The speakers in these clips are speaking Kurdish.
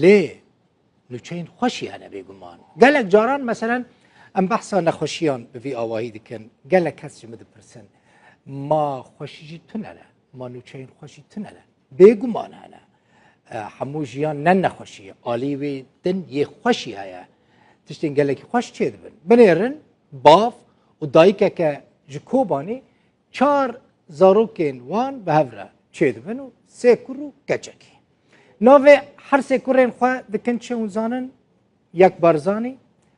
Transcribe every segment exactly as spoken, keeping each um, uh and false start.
Lê nûçeyên xweşî hene bêguman. Gelek caran, meselen, em behsa nexweşiyan bi vî awahî dikin. Gelek kes ji min dipirsin, ma xweşî jî tune ne? Ma nûçeyên xweşî tune ne? Bêguman hene. E, hemû jiyan ne nexweşî ye. Alî wê din yê xweşî heye. Tiştên gelekî xweş çêdibin. Binêrin, bav û dayikeke ji Kobanî çar zarokên wan bi hev re çêdibin û sê kur û keçekî. Navê her sê kurên xwe dikin çi hûn zanin? Yek Barzanî,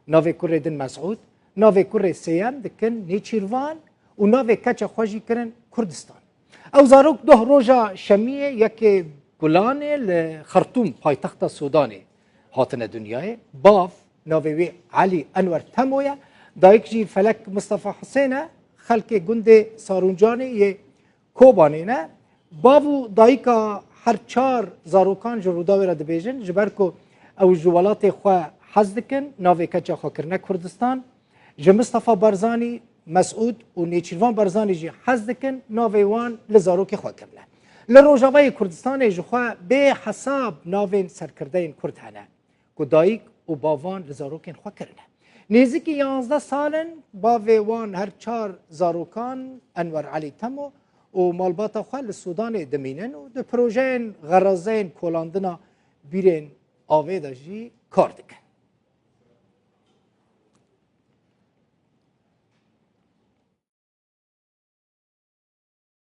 navê kurê din Mesûd, navê kurê sêyem dikin Nêçîrvan û navê keça xwe jî kirin Kurdistan. Ew zarok doh roja şemiyê yekê Gulanê li Xertûm, paytexta Sûdanê, hatine dinyayê. Bav, navê wê Elî Enwer Temo ye. Dayik jî Felek Mistefa Husên e, xelkê gundê Sarûncanê yê Kobanê ne. Bav û dayika her çar zarokan ji Rûdawê re dibêjin, ji ber ku ew ji welatê xwe hez dikin, navê keça xwe kirine Kurdistan. Ji Mistefa Barzanî, Mesûd û Nêçîrvan Barzanî jî hez dikin, navê wan li zarokê xwe kirine. Li Rojavayê Kurdistanê ji xwe bê hesab navên serkirdeyên Kurd hene ku dayik û bavan li zarokên xwe kirine. Nêzîkî yanzdeh sal in bavê wan her çar zarokan Enwer Elî Temo û malbata xwe li Sûdanê dimînin û di projeyên xerazeyên kolandina bîrên avê de jî kar dikin.